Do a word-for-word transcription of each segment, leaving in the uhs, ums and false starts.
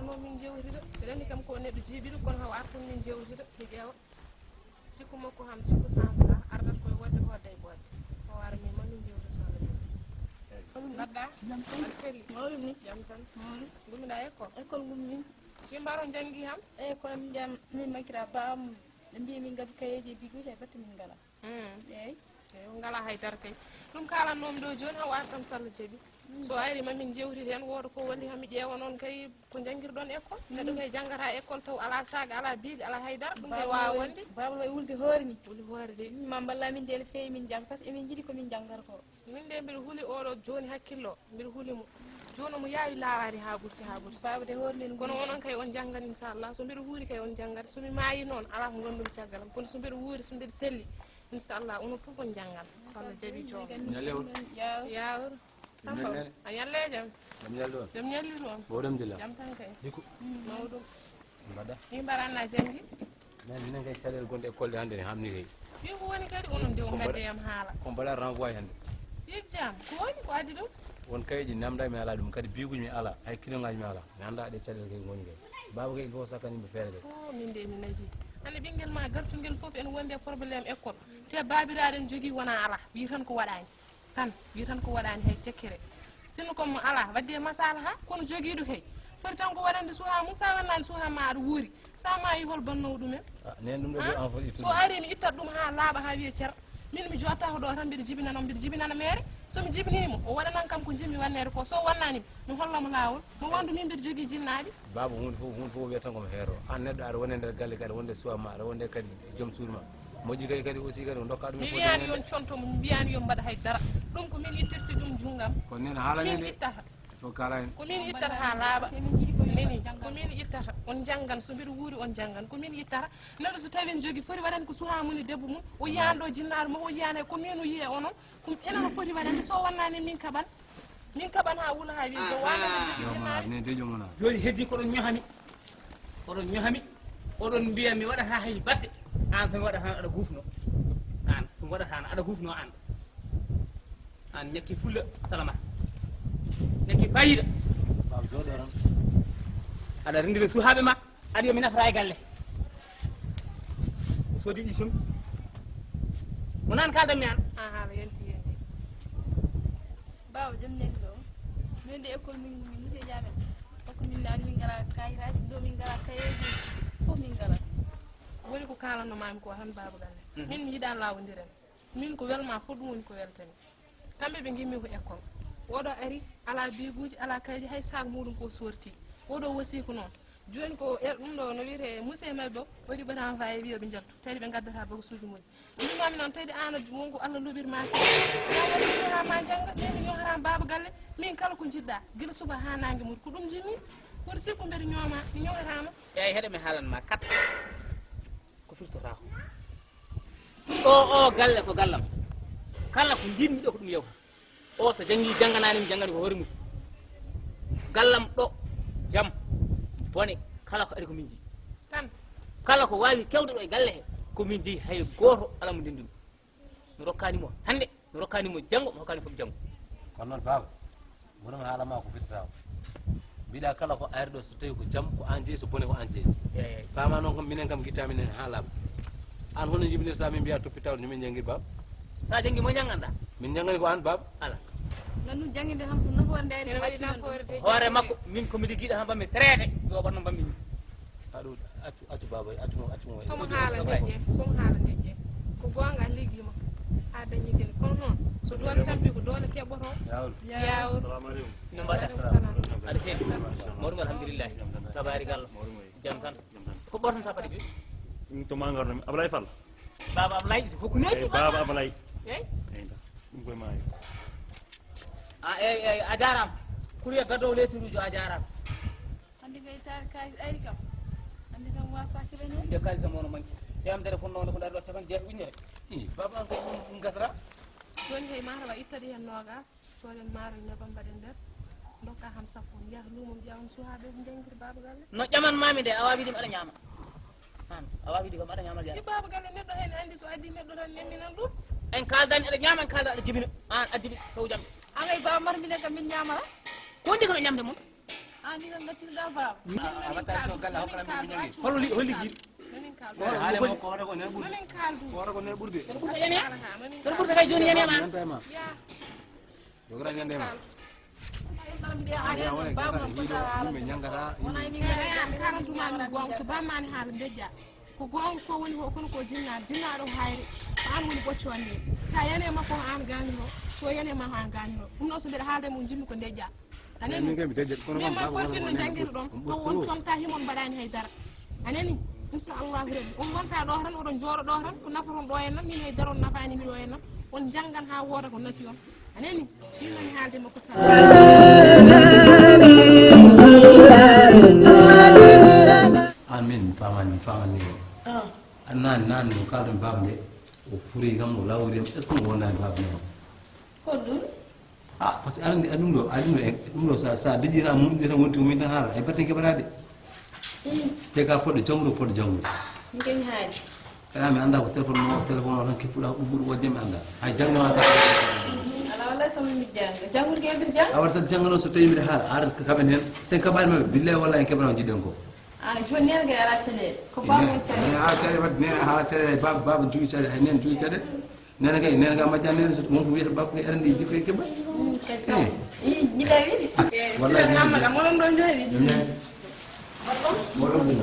Mo min jewtida, mbiɗa anndi kam ko neɗɗo jiiɓiɗo, kono hawa artan min jewtida, mi ƴeewa. Jikku makko ham, jikku sansa, ardat koye waɗde hoodde e ɓoodde. O wara min ma min jewtida so Allah jaɓi. Mbaɗɗa? Jam tan. Aɗa selli? Mawɗum ni. Jam tan. Mawɗum. Ngummiɗa école? École ngummi. Min mbaron janngi ham? Eyi, kono min jam, min makkira baam, ɓe mbi min ngaɗu kayeeji e biguuji, hay batte min ngala. Mm. Eyi. Eyi, on ngala haydara kay. Ɗum kaalannomi ɗo jooni, hawa artam so Allah jaɓi. So ari ma min jewtida heen, wooda ko walli ha mi ƴeewa noon kay ko njanngirɗon école. Neɗɗo kay janngata école taw ala saag, ala biig, ala haydara, ɗum kay wawa wonde. Baaba way wulde hoore ni. Wuli hoore de. Ma mballa min de no feewi min jannga, par ce que emin njiɗi ko min janngata ko. Min de mbiɗa huli oɗo jooni hakkillo, mbiɗa huli mo. Jooni omo yaawi laawaade haa ɓurti, haa ɓurti. Baaba de hoore nden. Kono onon kay on njanngat inchallah. So mbiɗa huuri kay on njanngat. So mi maayi noon, alaa ko ngonndumi caggal am. Kono so mbiɗa wuuri, so mbiɗa selli, inchallah, onon fof on njanngan. So Allah jaɓi joom. Ñallewo. Yaawor. Samba, a ñalle jam? Jam ñalli on. Jam ñalli toon. Mboɗo alhamdulillah. Jam tan kay. Jikku. Mawɗum. Mbaɗa. Min mbaɗa anna janngi? Min, minen kay caɗeele gonɗe école ɗe hannde ne hamni kay. Yo ko woni kadi onon de o ngadde yam haala. Ko mbaɗa renvoyé hannde. Yo jam, ko woni ko addi ɗum? Won kayeji namda mi ala ɗum, kadi biguji mi ala, hay kiloŋaji mi ala. Mi annda ɗe caɗeele kay ngoni kay. Baaba kay fof sakkani mi feere kay. O, min de mi naji. Hannde ɓinngel ma gartungel fof ene wondi e problème école. Te baabiraaɗo ene jogii wona ala, wi tan ko waɗaani. Tan, wi tan ko waɗaani hay tekkere. Sinno ko mo alaa, waɗde masalaha, kono jogiiɗo kay. Foti tan ko waɗande suha mum, sa wannani suha ma aɗa wuuri. Sa maayi hol bonnoowo ɗumen? Ah, nen ɗum ɗo Ah, en fait so ittude. Ari mi ittat ɗum ha laaɓa ha wiya cer. Min mi jotta ko ɗo tan mbiɗa jibinana, mbiɗa jibinana mere. So mi jibinimo, o waɗanan kam ko jimmi wannede ko. So wannanimo, mi holla mo laawol. Mo wandu min mbiɗa jogii jinnaaɓe. Baaba, huunde fof, huunde fof wiyata tan ko mo heero. An neɗɗo aɗa woni e nder galle, aɗa woni e suwa ma, aɗa woni e kadi joom suudu ma. Moƴƴi kadi, kadi aussi kadi o dokka ɗum e mi fof wiyani ɗum yon conto mo, mi mbiyani yon mbaɗa hay dara. Ɗum ko min ittirta ɗum junngam. Ko nen haala min ittata. Fof kala hen. Ko min ittata ha laaɓa. Neni, ko min ittata. On njanngan, so mbiɗa wuuri on njanngan. Ko min ittata. Neɗɗo so tawi ne jogi foti waɗan ko suha mum e debbo mum. O yiyan ɗo jinnaɗo mo, o yiyan he ko min o yiye onon. Ko enen o foti waɗande, so wannani min kaɓan. Min kaɓan ha wula ha wiya joom wano ɓe jogi jinnaɗo. Ne de joom wona. Joni heddi ko ɗon ñohami. Oɗon ñohami, oɗon mbiya mi waɗata hay batte, an so mi waɗata tan aɗa gufno. An so mi waɗata tan aɗa gufno an. An ñakki fulla salama. Ñakki fayida. Baaba jooɗo tan. Aɗa renndira suhaaɓe ma, aɗa yo mi nafra e galle. Sodi ɗi sum. Ko nan kaldan mi an. An haala yanti yanti. Baaba jam ñande ɗo. Min de école min ngummi monsieur Diamen. Hokko min nani min ngala kayitaji, ɗo min ngala kayeji. Fof min ngala. Woni ko kalanno mami ko tan baaba galle. Mhm. Min mi yiɗa lawodiren. Min ko welma fof ɗum woni ko weltami. Kamɓe ɓe ngimmi ko école. Oɗo ari, ala biguji, ala kaydi, hay sac muɗum ko sorti. Oɗo wasi ko noon. Joni ko er ɗum ɗo no wiyete monsieur Mel Bob, waɗi ɓe renvoyé wiyo ɓe njaltu. Tawi ɓe ngaddata bagasuji mumen. Min mami noon tawi an wonko Allah luɓirma seeɗa. Ya waɗi suha ma jannga, ɓe mi ñohata baaba galle. Min kala ko jiɗɗa, gila suba ha nangue muɗum. Ko ɗum jinmi, koɗo sikku mbeɗa ñooma, mi ñohatama. Eyyi, heɗe mi haalan ma kat. Ko firtotako. O, o galle ko gallam. Kala ko ndimmi ɗo ko ɗum yewta. O so janngi jannganani mi janngani ko hoore mum. Gallam ɗo jam bone kala ko ari ko min jeyi. Tan. Kala ko wawi kewde ɗo e galle he ko min jeyi hay goto ala mo ndendumi. Mi rokkani mo hannde, mi rokkani mo janngo, mi hokkani fof janngo. Kono noon baaba, wonam haala ma ko firtata o. Mbiɗa kala ko ari ɗo so tawi ko jam ko an jeyi, so bone ko an jeyi. Eyyi, eyyi. Fama noon kam minen kam guitta minen ha laaɓa. An hono jibinirta min mbiya toppitawde no min janngir baaba? Sa janngi mo jannganɗa? Min janngani ko an baaba. Ala. Nganndu jannginde kam so nafoore nde ari. Ene waɗi nafoore de. Hoore makko, min ko mi liggiɗo ha mbaɗmi traité, yo ɓanno mbaɗmi ni. Aɗo accu, accu baaba, accu mo, accu mo. Somo haala neƴƴe, somo haala neƴƴe. Ko goonga liggi mo. Ha dañi kene. Kono noon, so doole tampi ko doole keɓɓoto. Yaawol. Yaawol. Salamu aleykum. No mbaɗa? Aleykum salam. Aɗa selli? Mawɗum alhamdulillah. Tabarikalla. Jam tan. Ko ɓortata paɗe joyi? To ma ngarno mi. Ablaye Fall. Baaba Ablaye, hokku neeji. Eyyi, baaba Ablaye. Eyyi. Eyyi, ɗum koye maayo. A, eyyi, eyyi, a jaaraama. Courrier gaddowo lettre uji o, a jaaraama. Hannde kay taari kaalis ari kam. Hannde kam wasaaki ɓe noon. Nde kaalis am wano manki. Teemedere fonnoo nde ko ndaari ɗo capanɗe jeetati ujunere. Ii, baaba an kay ɗum, ɗum gasata. Jooni kay mataw a ittata heen noogas. Cooden maaro e nebam mbaɗen nder, ndokka kam sappo, yaha luumo mbiya on suhaaɓe ko njanngir baaba galle. No ƴaman mami de, a waawi ɗum aɗa ñaama. An, a waawi ɗum kam aɗa ñaama de. I baaba galle neɗɗo heen anndi so addi neɗɗo tan nemminan ɗum. En kaaldan aɗa ñaama, en kaalda aɗa jibina. An addi ɗum, sow jam. An ay baaba mar minen kam min ñaamata. Ko ndi ko ɓe ñamde mum? An iɗon nottirɗa baaba. A watta so galle hokkata min ko ñangi. Hol li-, hol liggi? Mamin kaldu. Haale mo ko wata ko nen ɓurdi. Mamin kaldu. Ko wata ko nen ɓurdi. Ɓurdi yani. Ɓurdi kay joni yani ma. Ya. Jogora ñande ma. Kaldu. Ya, wona kata yiɗo yimɓe ñangata, yimɓe. Wona min kalantuma min gonga so bamani haala ndejja. Ko goonga ko woni ko, kono ko jinnaɗo, jinnaɗo ko hayre. Ko an woni ɓocco nde. Sa yani e makko ko an gani o, so yani e ma ko an gani o. Ɗum noon so mbiɗa haalde mum jimmi ko ndejja. A nani? Min kay mi dejjat, kono min kam man baaba porfin no jangirɗon, to won comta himon mbaɗani hay dara. A nani? Inchallahu rabbi. On wonta ɗo tan, oɗon jooɗo ɗo tan, ko nafaton ɗo en nan, min hay dara on nafani mi ɗo en nan. On jangan ha wooda ko nafi on. A nani? Min nani haalde makko sa. An min mi famani, mi famani. Ah. An nani, nani no kalɗon baaba nde, o furi kam, o lawri kam. Est-ce que on wonani baaba nde? Ko ɗum? Ah, parce que aɗa andi, aɗa ɗum ɗo, aɗa ɗum ɗo, e ɗum ɗo sa, sa deƴƴira mum, ɗi tan wonti ko min tan haala, hay batte keɓata de. Mm. Te ka poɗɗo janngude, poɗɗo janngude. Mi kay mi haali. Kala mi annda ko téléphone mo, téléphone o tan kippuɗa ko ɗum ɓuri wodde mi annda. Hay janngo ma sa. Ala wallahi so mi jannga. Janngude kay mi jannga. Awata sa jannga noon so tawi mbiɗa haala, ara kaɓen heen. Sen kaɓaani maɓɓe, billahi wallahi en keɓata ko jiɗɗen ko. Ah, jooni nene kay ala caɗeele. Ko bamon caɗeele. Nene ala caɗeele, wadde nene ala caɗeele, baba, baba jogii caɗeele, hay nene jogii caɗeele. Nene kay, nene kay majjani nene so wonko wiyata baba kay aɗa andi jikko e kebba. Mm, kay sa. Eh. Ih, jiɗa wi. Wallahi. Sira Amadou, moɗon ɗon jooɗi. Nene. Moɗon ɗum. Moɗon ɗum.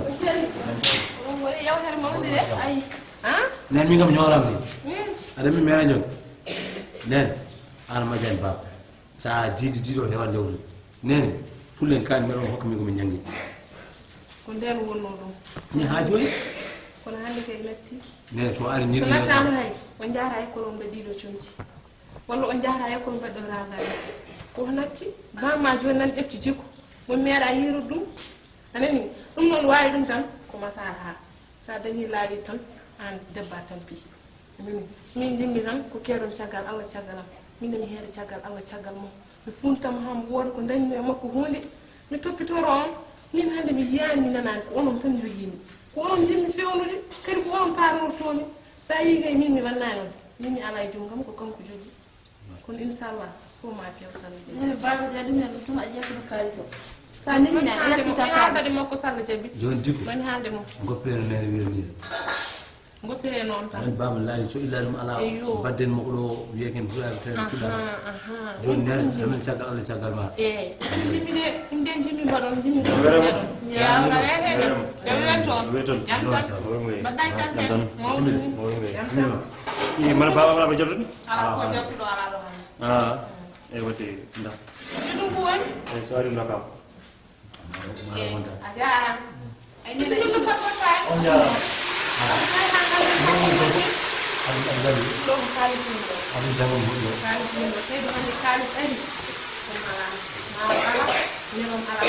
Oɗon ngoni yewtere mawde de. Ay. Ha? Nene min kam ñoolam ni. Mm. Aɗa mi mera jon. Nene. An majjani baba. Sa diidi diiɗo hewan lewru. Nene, fullen kaani mbeɗa on hokka min ko min ñangi. Ko nden wonno ɗum. Ni ha jooni? Kono hannde kay natti. Nene so ari ni so nattaama hay, o jaara école o mbaɗa ɗiɗo comci. Walla o jaara école mbaɗa ɗo rangani. Ko natti, bamma jooni nan ƴefti jikku. Mo meeɗa yiirude ɗum. A nani? Ɗum noon waawi ɗum tan ko masara ha. Sa dañi laawi tan an debba tampi. Min, min jimmi tan ko keɗon caggal Allah caggal am. Min mi heeda caggal Allah caggal mum. Mi funtama haa mi wooda ko dañmi e makko huunde. Mi toppitoro on. Min hannde mi yiyaani mi nanaani ko onon tan njogiimi. Ko onon njimmi fewnude, kadi ko onon paarnortoomi. Sa yii kay min mi wannaani on. Min mi alaa e junngo kam ko kanko jogii. Kono inchallah fof ma few Sall Dia. Min baba dia ɗum en ɗum a ƴettude kaalis o. Sa nini na a ƴetti ta kaalis. Haalde makko Sall Dia bi. Joni dikko. Mani haalde mo. Goppire no nene wiya ni. Goppire noon tan. Min baba laawi so illa ɗum ala. Eyyo. Badden mo ko ɗo wiye ken fuɗaɓe tan fuɗaɓe. Aha, aha. Joni nene amin caggal Allah caggal ma. Eh, jimmi de, ɗum de jimmi mbaɗon, jimmi ɗum mbaɗon. Yawra rede de. Yo welto. Welto. Jam tan. Mbaɗɗa e tampere. Mawɗum. Jam tan. Ii, mana baba wala ko jottude? Ala ko jottuɗo ala ɗo hannde. Ah, e wati nda. Ɗum ko woni? E so ari nda kam. Eh, a jaaraama. Ay, bisimilla, fotfota. On jaaraama. Ɗo ko kaalis min ɗo. Amin jangam moƴƴo. Kaalis min ɗo. Tawi ɗo hannde kaalis ari. Ɗum alaa. Maaro alaa. Neɗon alaa.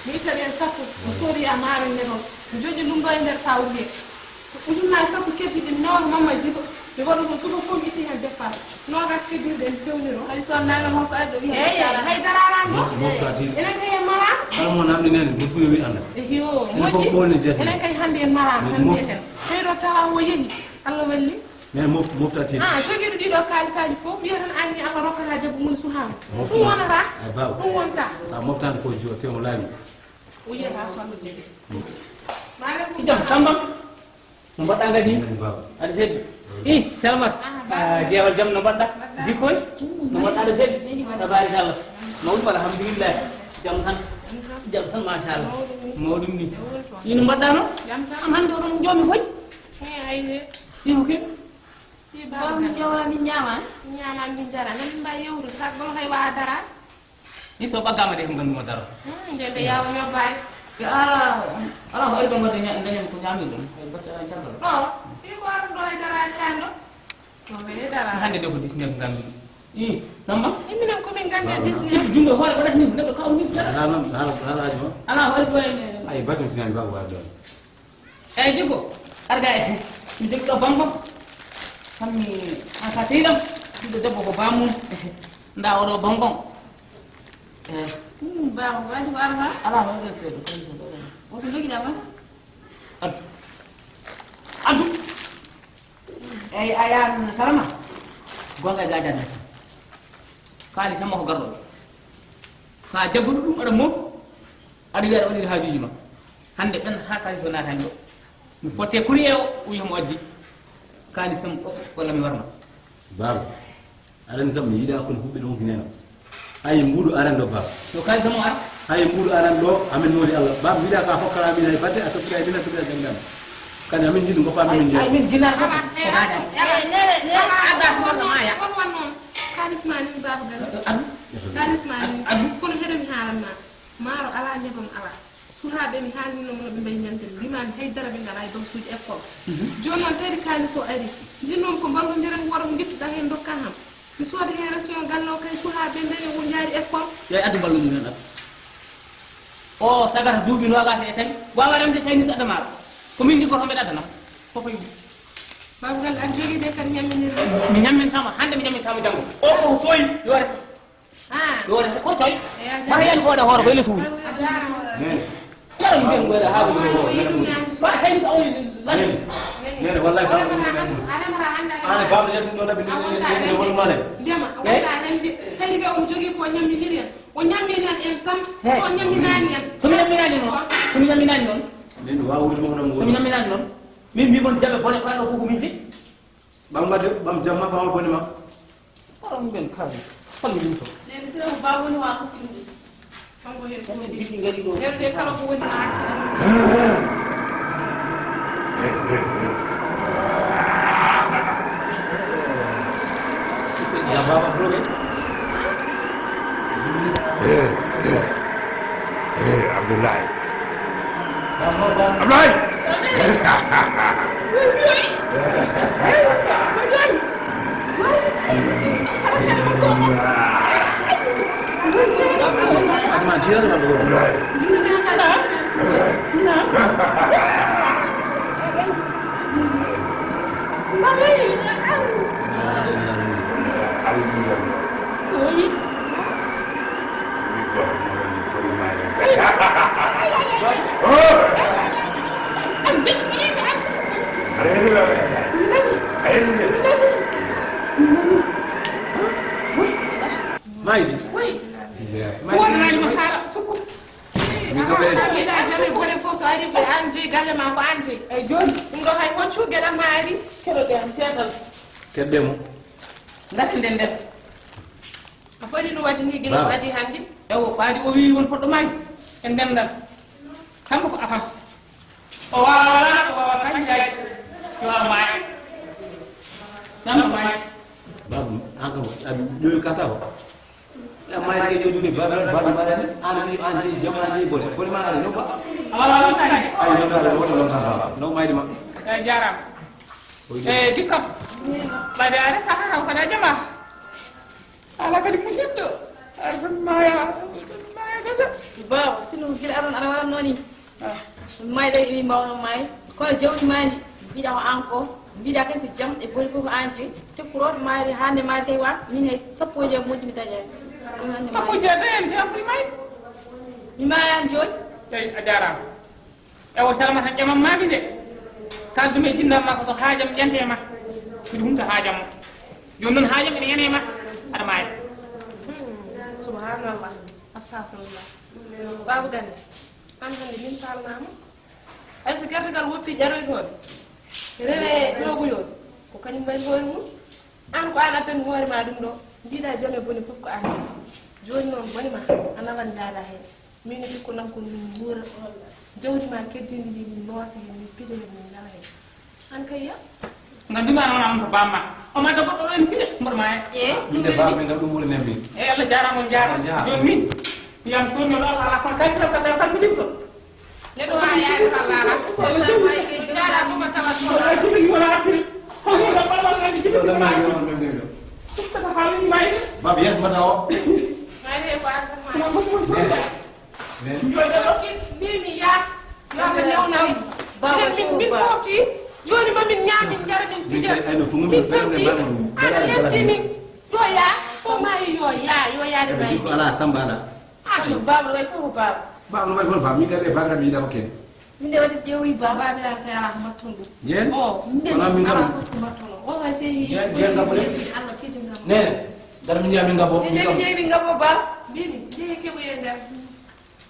Mi itta ɗen sappo. Mi soodi a maaro neɗon. Mi joƴƴi ɗum ɗo e nder fawriye. Ujunnaje sappo keddiiɗi mi nawra Mamma Jibo, mi waɗa ɗum suka fof mi itti heen dépense. Noogas keddiiɗi ɗe mi fewniro. Kadi so wonnaama hol ko addo wi. Eey, hay dara alaa ɗo. Moftatin. Enen kay en mala. Kala mo namdi nene, mo fuyo wi anda. Eyo, moƴƴi. Enen kay hannde en mala, hannde en. Tawi ɗo tawa o yehi, Allah walli. Men moft-, moftatin. Ah, jogiiɗo ɗiɗo kaalisaaji fof, wiya tan anni Allah rokkata debbo mum suhaama. Ɗum wonata. Ay, baaba. Ɗum wonta. Sa moftani ko jo, te mo laawi. O yiyata so Allah jogii. Jam, Samba. No mbaɗɗa kadi? Aɗa selli? I, Salmat. Ah, jeewal jam, no mbaɗɗa? Jikkoy? No mbaɗɗa, aɗa selli? Tabaarakallah. Mawɗum, alhamdulillah. Jam tan. Jam tan, machallah. Mawɗum ni. I, no mbaɗɗa no? Jam tan. An hannde oɗon joomi koy? Eh, ay de. I, ko ke? I, baaba. Min joomi, min ñaama. Ñaama, min jara. Nan mbawi yewru saggol hay wa dara. Ni so ɓaggaama de, ko nganndu-mi daro. Hmm, nde nde yaw ñobbaani. Ala, ala ko ari ko mbaɗde ña-, dañen ko ñaamirɗon. Hay batte ala caggal. Ɗo, fii ko ari ɗo e dara caando. Ko ɓe dara. Hannde de ko dix-neuf nganndu. I, Samba? I, minen ko min nganndi e dix-neuf. Junngo hoore waɗata ni, neɗɗo kaw ni dara. Haala, haala, haalaaji ma. Ala ko ari ko e. Ay, batte mi sinani baaba waɗa ɗon. Eeyi, Deggo, ar ga e fuu. Mi jogii ɗo banngo. Kam mi, an ka sehil am, ɓiɗɗo debbo ko baamum. Ndaa oɗo banngo. Eeyi. Hmm, baaba, waɗi ko arata? Alaa, waɗi seeɗa, ko ɗum ɗo. Woto jogiɗa mas? Addu. Addu. Eeyi, a yaan Salama. Gonga e gaajaade. Kaali sama ko garɗo. Ka jaggudu ɗum aɗa moom. Aɗa wiya aɗa waɗiri haajuuji ma. Hannde ɓen haa kaalis o naataani ɗo. Mi fotte courrier o, o wiya mo addi. Kaalis am o, walla mi warma. Baaba, aɗa anndi kam mi yiɗaa kon huɓɓe ɗon hineno. Ayi mbuuɗu aran ɗo, baaba. Yo kaalis am o ar. Ayi mbuuɗu aran ɗo, amin moodi Allah. Baaba, mi yiɗaa ka hokkara min hay batte, a tokkira e min, a tokkira e jangam. Kadi amin jiɗi ngoppa min Ay, ay, jooɗi. Min jinnaata ko Ala, ko eh, haajaa. Ala, eh, Nele, Nele, Ala, Adda ko ko wonno, wonno. Ko wonno. Kaalis ma ni, baaba Galle. Addu. Kaalis ma ni. Addu. Kono heɗo mi haalan ma. Maaro alaa, nebam alaa. Suhaaɓe mi haalnino mo no ɓe mbayi ñande. Mbimaami hay dara ɓe ngalaa e basuuji école. Mhm. Jooni noon tawi kaalis o ari. Njinnoomi ko mballondiren wooda mo njettuɗaa heen ndokkaa ham. Mi sooda heen ration galle o kay suhaaɓe ndaña won yaari école. Yo addu mballondiren addu. O sagata duuɓi noogaas e tati. Waawa remde Chinese adda maaro. Ko min ndi goto mbeɗa addanam. Fof e mum. Baaba Galle aɗa jogii de kadi ñamminirde. Mi ñammintaama hannde, mi ñammintaama janngo. O ko sooyi, yo rese. Ah. Yo rese ko coy. Eya, ma janngo. Hen ko waɗa hoore ko ele suuɗi. A jaaraama. Nene. Kala mbiyen ko waɗa haa ko Wa, wa, wa, wa. Ba Chinese o woni lan. Nene. Nene, wallahi, baaba, a remata hannde, a remata hannde, a remata. Ana baaba yaltin ɗo labbi, nene, nene, nene, wonuma le. Ndema, a wonta remde. Tawi ɓe omo jogii ko ñamminiri en. O ñamminani en tan, hey. So o ñamminani en. So mi ñamminani noon, so mi ñamminani noon. Min mi waawude mo hono mo. So mi ñamminani noon, min mbi mon jaɓe bone ko ɗo fof ko min jeyi. Ɓam wadde, ɓam jamma, ɓam bone ma. Oɗon mbiyen kala. Holli ɗum to. Nene sira ko baaba woni wa ko ɗum. Kanko heen ko min jikki ngari ɗo. Nene de kala ko woni ma acci. Ala baaba bloqué. Eh, eh, eh, Abdoulaye. Abdoulaye! Asma, jiyan na dogo. Abdoulaye. Maydi. Wi. Maydi. Wonani mo haala sukku. Min ɗo ɓe. Mbiɗa jami bone fof so ari ko an jeyi galle ma ko an jeyi. Eyi jooni. Ɗum ɗo hay hoccu geɗal ma ari. Keɗoɗen seetal. Keɗɗe mo. Ngati nden nder. A foti no wadde ni gila ko Baaba. Adi hannde. Ewo, ɓaadi o wiyi won poɗɗo maayde. En ndenndal. Kamko ko afam. O waawa wala, o waawa sañjaade. Yo a maay. Nan o maay. Baaba, an kam, a ƴoowi kata ko. Ya maay ke ƴoowi ɓe, baaba, baaba, baaba, an ɓiyo an jeyi, jam an jeyi, bone. Bone ma ari, no ba? A wala wala tani. Ay, no ba, wala wala tani, baaba. No maayde ma. Eh, jaaraama. Oy, eh, dikkam. Ɓaade are sahara, o fada jama. Ala kadi musidɗo, aɗa foti maaya, aɗa foti maaya gasa. Baaba, sinno ko gila aɗa, aɗa waɗatnoo nii. Ah. Maayde emi mbaawno maay. Kono jawdi maa ndi, mbiɗa ko aan ko, mbiɗa kadi ko jam e bone fof ko aan jeyi. Tekkuroɗo maayde, hannde maayde kay wa, min hay sappo e jeegom moƴƴi mi dañaani. Sappo e jeegom dañaani, ko an ɓuri maayde. Mi maayaani jooni. Eyi, a jaaraama. Ewo, salamata ƴamam maami nde. Kaldu me jinnan ma ko so haajam ƴante ma. Miɗo humta haajam mo. Jooni noon haajam ene yana e ma. Aɗa maaya. Hmm, subhanallah. Astagfirullah. Baaba Galle, an hannde min salnaama. Hay so gertogal woppi ƴaroytooɓe, rewe ƴoogoyooɓe, ko kañum mbayi hoore mum. An ko an addani hoore ma ɗum ɗo. Mbiɗa jam e bone fof ko an. Jooni noon bone ma, a nawan njaada heen. Min e ɓikko nankon min nguura. Jawdi ma keddiindi ndi min noosa heen, min pija heen, min njala heen. An kay ya? Ngam ndi ma noon am ko bamma. O ma to goɗɗo ɗo en fija, mboɗo ma e. Eh, ɗum Min de welni. Bamma min kam ɗum woni nemmi. Eh, Allah jaaraama, on jaaraama. Allah jaaraama. Jooni min, mi yam soñño ɗo, Allah ala kono kay sila kata kam fijin so. Neɗɗo waawa yaade ko Allah ala. Ko Allah jaaraama, ko jaaraama, ko tawa ko Allah jibini wala asiri. Ko ɗum ɗo ɓalwal nandi jibini. Yo Allah ma yo on ɓe ɗo. Ɗum ko haala ni maayde. Baba, yes, mata o. Maayde ko an tan maayde. Nene. Mbimi ya, yo Allah newnan. Baaba, min, min pofti. Jooni ma min ñaami, min njara, min pija. Min tampi. Ana yetti min. Yo ya, ko maayi yo ya, yo yaade maayi. Ala samba ala. Ah, no baaba way fof ko baaba. Baaba no way fof baaba. Min kadi e baaba mi yiɗa hokken. Min de waɗi ƴeewi baaba. Baabiraaɓe kay alaa ko mbatton ɗum. Jeen? O, min de alaa fof ko mbatton o. O hay sey Jeen, Jeen ngam ko de. Allah piji ngam. Nene, dara min njiya min ngam o. Min de min njiya min ngam o baaba. Mbimi, jeeyi keɓoye nder.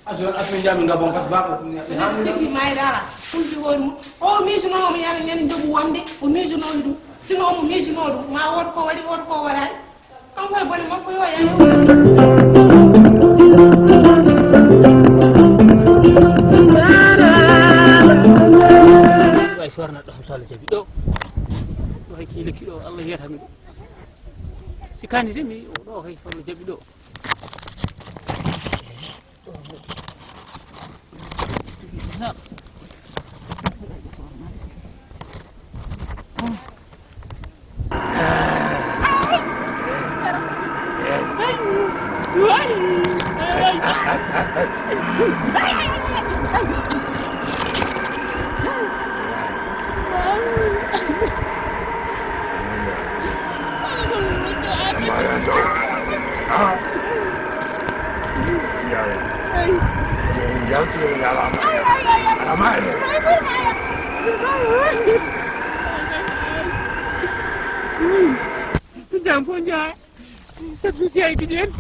Ajo, ajo, jami ngam on bas bako. Neɗɗo sikki mayde ala, hulti hoore mum. O miijuno omo yara ñande njoɓu wonde, o miijuno ɗum. Sino omo miijuno ɗum, ma wood ko waɗi, wood ko waɗaani. Kanko e bone makko yo yaa yo. Way sorna ɗo, so Allah jaɓi ɗo. Ɗo hay kiilaki ɗo, Allah yiyata mi ɗo. Si kandide mi, o ɗo hay so Allah jaɓi ɗo. Jam fof njaha. Sabu si ay giɗen.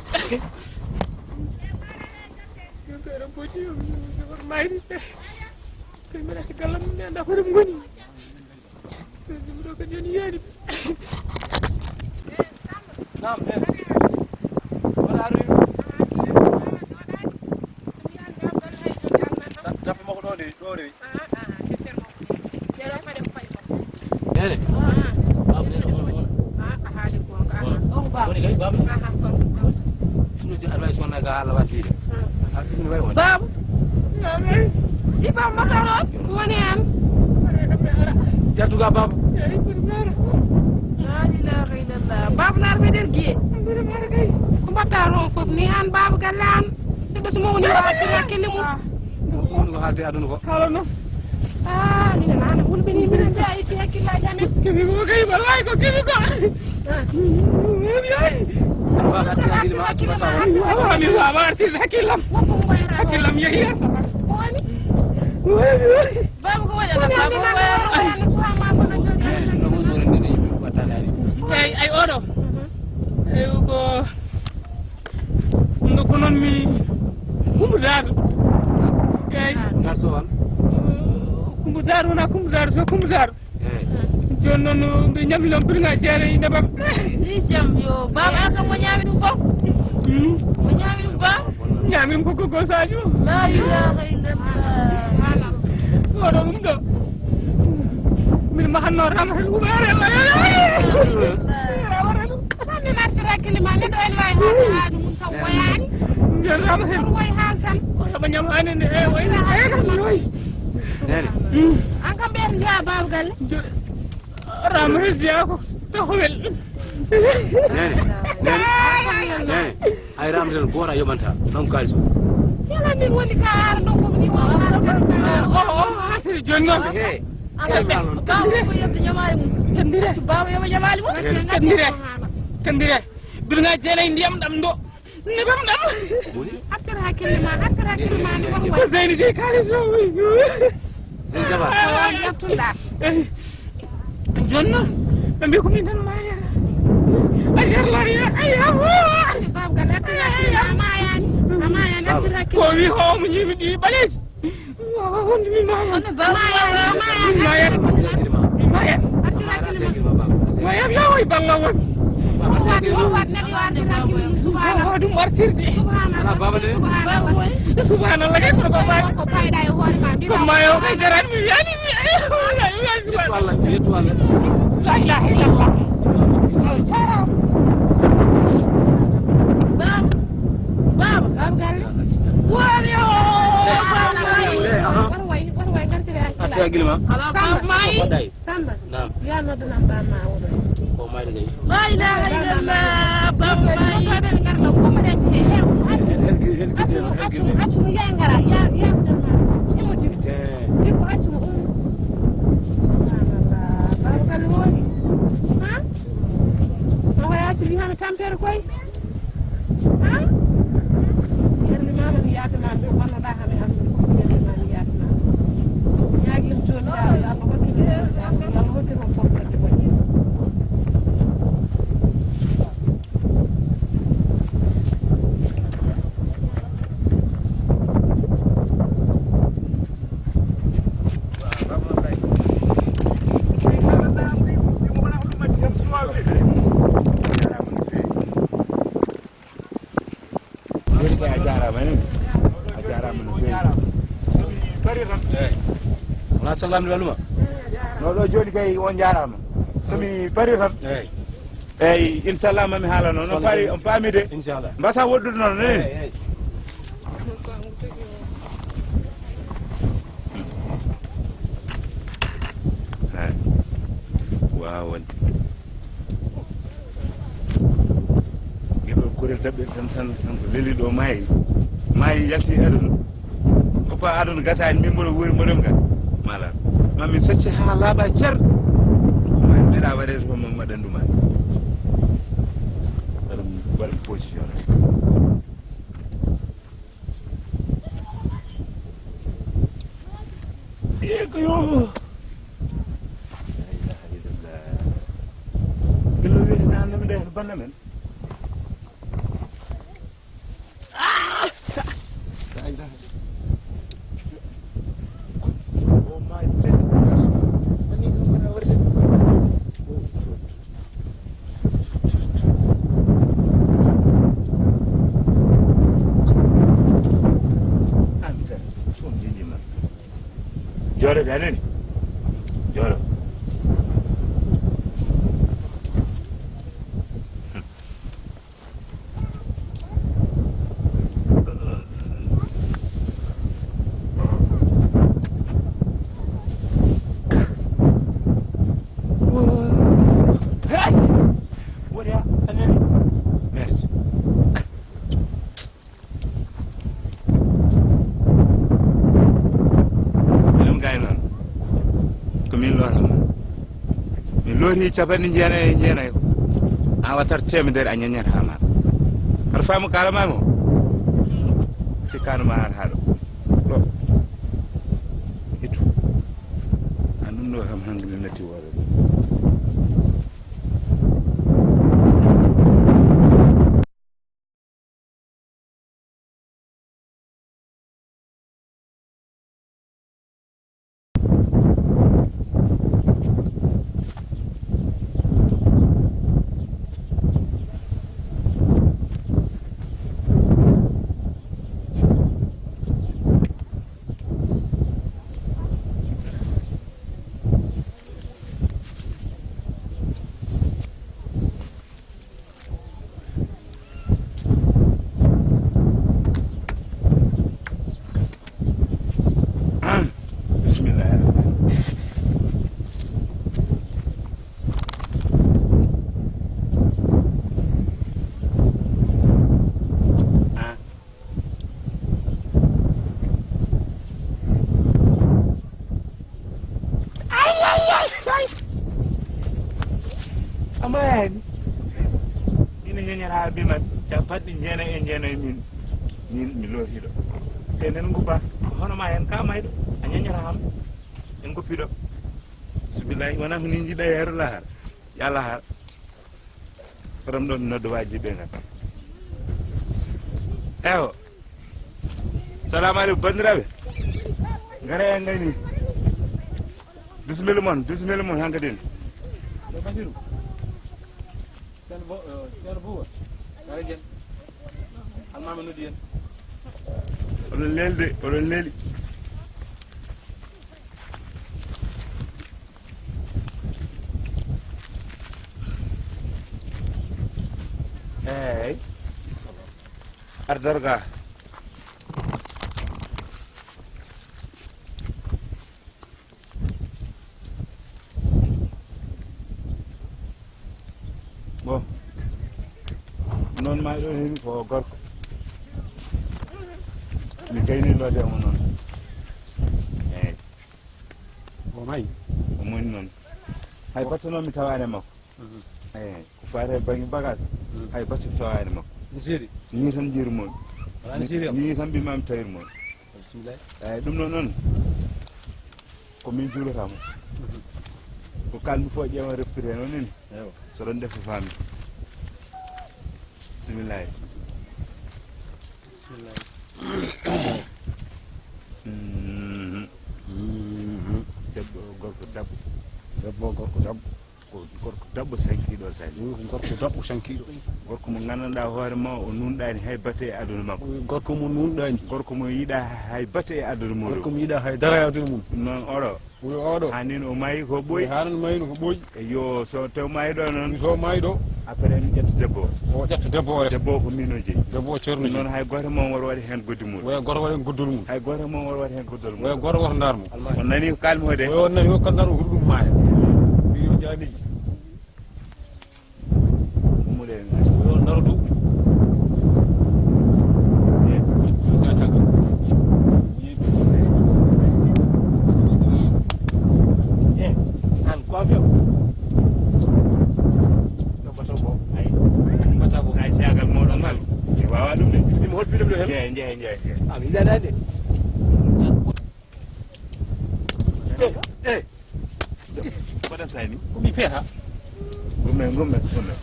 Yo ko eɗen poti, yo, yo, yo, mayri. Ko mbiɗa si gallam ne, anda ko ɗum ngoni. Ɗum ɗo ko joni yani. Naam, eh. Wala aroyi. Ta-, tappe makko ɗo de, ɗo rewi. Nene. Babu nene, on, on. Woni kay, babu. Ɗum advice wona ga Allah wasliɓe. Babu. Di babu mata ɗon woni an. Jattuga babu. La ilaha illallah. Babu nar me der giye. Ko mbatta ɗon fof ni an babu galle an. Neɗɗo so mawni o artirta hakkille mum. Ɗum ko haalde aduna ko. Kala noon. Ah, minen nana hulɓini, minen mbiya itti hakkillaaji amen. Keɓi ko kay, wallahi ko keɓi ko. Ah. Wallahi. Baba, artirta hakkille ma, accu batta ko. Mi wawa, mi wawa artirde hakkillam. Woppu mo wayata. Hakkillam yehi yeeso. Ko woni? Wallahi. Baba ko woni ala baba ko wayata. Walla suwa ma ko no jooɗi. No huzure nde yimɓe wattanaani. Eyi, ay oɗo. Mhm. Eyi ko Ndu ko noon mi Kumba Daado. Eeyi. Ngar so wan? Kumba Daado wona Kumba Daado, so Kumba Daado. Eeyi. Jooni noon mbi ñamli noon birga jeere e nebam. Ni jam yo. Baaba Arɗo mo ñaami ɗum fof. Hmm. Mo ñaami ɗum ba? Ñaami ɗum ko Gogo Sadio. La ilaha illallah. Oɗo ɗum ɗo. Min mahanno ramata ɗum. Ramata ɗum. Min artiraki ni ma neɗɗo en wawi haalde haaju mum taw woyaani. Nder rama hen. Kono woyi haal tan. O heɓa ñamaande nde, e, woyi. Nene. Mm. An kam ɓeen njeyaa baaba galle? Rama hen jeyaa ko taxawel. Nene. Nene. Nene. Ay rama tan gooto a yoɓanta, non kaalis o. Yala min woni ka ar non ko min woni. O, o, o, hasiri jooni noon. He. Ala, baaba ko yebde ñamaali mum. Tendire. Accu baaba yoɓa ñamaali mum. Tendire. Tendire. Birga jeenay ndiyam ɗam ɗo. Nebam ɗam. Artir hakkille ma, artir hakkille ma, ni ko Zeyni jeyi kaalis o. Zeyni jaɓaani. Ko on ƴeftuɗa. Jooni noon, ɓe mbi ko min tan maaya. A yerlani, a yawo. Baaba gal artir hakkille ma, a maayaani. A maayaani, artir hakkille. Ko wi hoomo ñiimi ɗi ɓaleeji. Wawa wonde mi maaya. Kono baaba maaya, maaya. Maaya. Maaya. Maaya. Maaya, yawa e balla won. Wawa ɗum artirde. Subhanallah. Subhanallah. Subhanallah. Ko payɗa e hoore ma. Ko maayo kay jarani mi wiyani mi. Yettu Allah, yettu Allah. La ilaha illallah. Jarama. Baaba. Baaba. Baaba galle. Woni o. Baaba. Arta gilma. Samba. Samba. Naam. Yo a noddanam bamma oɗo. Ko mayde kay. La ilaha illallah, bamma mayi. Noddoɓe ɓe ngarno gummoɗen he he accu accu accu accu ya ngara ya ya imudi. Iko accu mo um. Subhanallah. Baba galle woni. Ha? Ko ya accu hano tampere koy. Ha? Yerli mama mi yaata ma mbi wonno da hame am. Yerli mama mi yaata ma. Ñaagim jooni da yo Allah hokkire. Yo Allah hokkire on fof ko moƴƴi. Pari tan. Eyi. Wona sohlam nde walluma. No ɗo jooni kay on njaaraama. So mi pari tan. Eyi. Eyi, inchallah mami haala noon. On paari, on paami de. Inchallah. Mbasa woɗɗude noon, nani? Eyi, eyi. Eyi. Waaw, wonde. Ngel ɗo korel daɓɓel tan, tan, tan ko leli ɗo maayi. Maayi yalti aduna. Ko pa aduna gasaani, min mboɗo wuuri, mboɗo nga. Mala. Ma min socce haa laaɓa cer. Ma meɗa waɗede ko min waɗan ɗum an. Waɗa, waɗa position. Iyo ko yo. La ilaha illallah. Gillo wiyete naan no mi ɗe banda men. Ah! La ilaha illallah. Oh my God. Ani ɗum wona warde. Anta, fof njiɗima. Jooɗo, ɓe anani? Jooɗo. Hey! Woni a anani? Merci. Minen gay noon, ko min lootama. Mi looti capanɗe jeenayi e jeenayi ko. A wattat teemedere a ñaññata ma. Aɗa faama kaalamami o? Sikkaano ma ar haa ɗo. Ɗo. Ittu. An ɗum ɗo kam hannde mi metti woore. Bismillahir Rahmanir Rahim. Ah. Ay, ay, ay, ay. Amayani. Ina ñoñata bima capanɗe jeenayi e jeenayi min. Min mi lootiɗo. Te nen nguba. Hono ma hen ka mayɗo. A ñoñata ham. En goppiɗo. Sibillahi wona ko ni jiɗa yeero lahar. Ya lahar. Koɗom ɗon noddo waji ɓe ngal. Ewo. Salamu aleykum, banndiraaɓe. Ngare en ngayni. Bisimilla mon, bisimilla mon hankadin. Ɗo Basiru. Ceerno Bo-, eh, Ceerno Buuba. Ngare jen. Almaami noddi en. Oɗon leeli de, oɗon leeli. Eey. Ar darga. Bon. Noon ma ɗo heen ko gorko. Mi gayni loode mo noon. Eey. O mayi? O moni noon. Hay batte noon mi tawaani e makko. Mhm. Eey, ko faati e bannge bagage, mhm, hay batte mi tawaani e makko. Ni seedi? Ni tan njiiru mon. Alaa ni seedi am? Ni tan mbimami tawir mon. Bismillah. Eey, ɗum noon noon, ko min juulata mo. Mhm. Ko kalmi fof ƴeewa reftirde noon ni. Ewa. So ɗon defa faami. Bismillah. Bismillah. Mhm. Mhm. Debbo, gorko, dabbo. Debbo, gorko, dabbo. Ko gorko dabbo sankiiɗo sani. Ɗum ko gorko dabbo sankiiɗo. Gorko mo nganndanɗaa hoore ma, o nuunɗaani hay bate e aduna makko. Gorko mo nuunɗaani. Gorko mo yiɗaa hay bate e aduna mum. Gorko mo yiɗaa hay dara e aduna mum. Ɗum noon oɗo. Wi oɗo. Haa nin o maayi ko ɓooyi. Haa nin maayi ko ɓooyi. E yo so taw maayi ɗo noon. So maayi ɗo. Après mi ƴetta debbo o. O ƴetta debbo o rek. Debbo o ko miin o jeyi. Debbo o ceerno jeyi. Noon hay gooto mo waɗa waɗi heen goddi mum. Waya gooto waɗi heen goddol mum. Hay gooto mo waɗa waɗi heen goddol mum. Waya gooto woto ndaar mo. On nani ko kaalmi o de? Waya on nani ko kaalmi o, huɗo ɗum maaya. Yo jaamiji. Ummuɗen. Yo daro du. An ko avion. Ɗo bato ko. Ay. Bato ko. Ay, si agal moɗon ngal. Mi wawa ɗum de. Mi mo hol piɗum ɗo hen. Jeey, jeey, jeey, jeey. Ah, mi yiɗaɗa de. Eh, eh. Mbaɗata ni? Ko mi feeta. Gumme, gumme, gumme.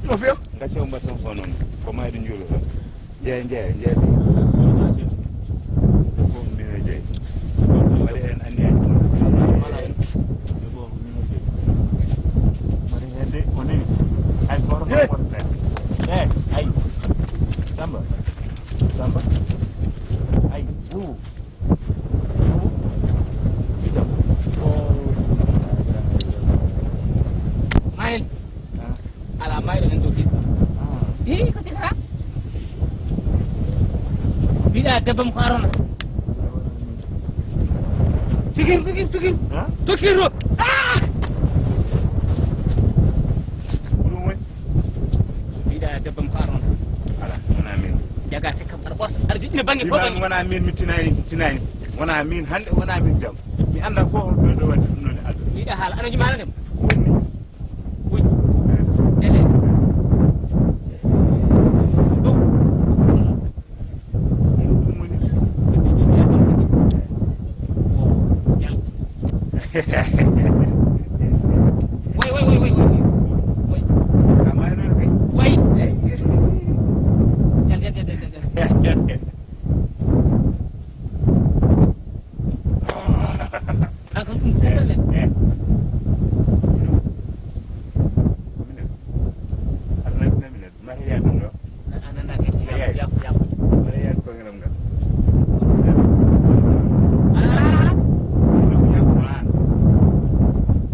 No fiya? Ngacce o mbaɗata ko noon. Ko mayde njuulu tan. Jeey, jeey, jeey. Ko mbine jeey. Mbaɗi heen anniya. Mbaɗi heen de, ko nini? Ay, ko hoto. Eh, ay. Samba. Samba. Ay, buubu. Mayel. Ala mayel en dow fis. Ii, ko sikata? Mbiɗa debbam ko arona. Tugir, tugir, tugir. Tugir ɗo. Ah! Ko ɗum woni? Mbiɗa debbam ko arona. Ala, wona min. Jaga sikka mbaɗa ɓoosta. Aɗa joɗɗina bannge fof bannge. Wona min mi tinani, mi tinani. Wona min hannde, wona min jam. Mi annda fof holko ɗo waɗi ɗum noon e aduna. Mbiɗa haala, ana jumaala dem. Woni. Wuj. Tele. Ɗum. Ɗum woni. Way, way, way, way, way. Way. Ka maayno kay. Way. Jal, jal, jal, jal, jal. An kam ɗum tefere. Eh, eh. Minen. Aɗa nandi minen. Mari yaade ɗum ɗo. A nanda ke. Yaay. Yako, yako. Mari yaade ko ngelam ngal. Ah. Yako, yako, ah.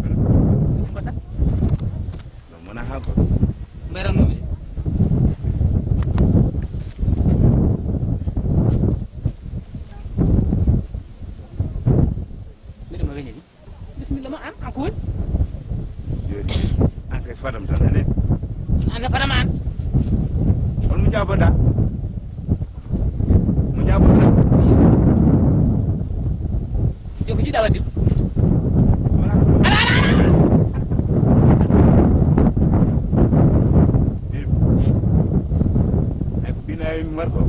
Ɗum ko tan. Non, wona haa goɗɗo. Mbeɗa numi. Mbiɗa ma weñani. Bisimilla ma, an, an ko woni? Joni, an kay fadam tan, anen. An kay fadam an. On mo jaabonɗa? Mo jaabonɗa? Yo ko jiɗa wadde. Ala, ala, ala, ala. Ay, ko binayi mi marko. Ko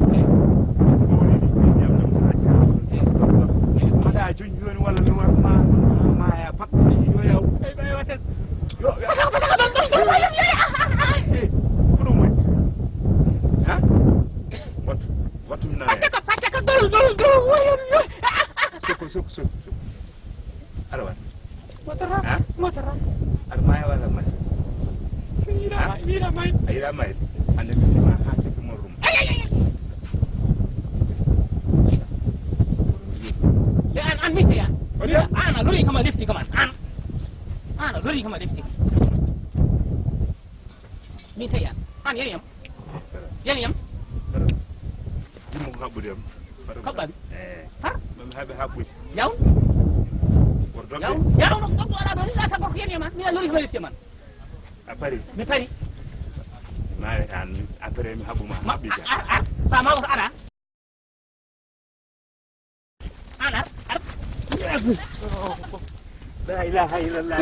woni ɗi ñamna mo acca. Mbaɗa joñ joni walla mi war ma, ma ya pak. Yo yaw. Ay, ay, wasen. Yo, yo. Pasaka, pasaka, ɗon, ɗon, ɗon, ɗon, ɗon. Eh, ko ɗum woni? Ha? Wattu, wattu mi nana. Pasaka, pasaka, ɗon, ɗon, ɗon, ɗon. Soko, soko, soko, soko. Aɗa waɗi. Motoro, ha? Motoro. Aɗa maaya walla maaya? Yiɗa, ha? Yiɗa maaya. A yiɗa maaya? Hannde mi fima ha cekki mon rum. Ay, ay, ay, ay. Ye an, an mi te yan. Woni an? An a lori kama lefti kama an. An a lori kama lefti. Mi te yan. An yani yam. Yani yam. Jimmo ko haɓɓude am. Kaɓɓami. Eh. Ha? Mami haɓe haɓɓude. Yaw. Wordo. Yaw. Yaw, no gorko ara ɗo, ni lasa gorko yani yam. Mi na lori kama lefti man. A pari? Mi pari. Maare an, après mi haɓɓuma. Ma, haɓɓi ja. Ar, ar, ar. Sa ma wata ara. An ar, ar. La ilaha illallah.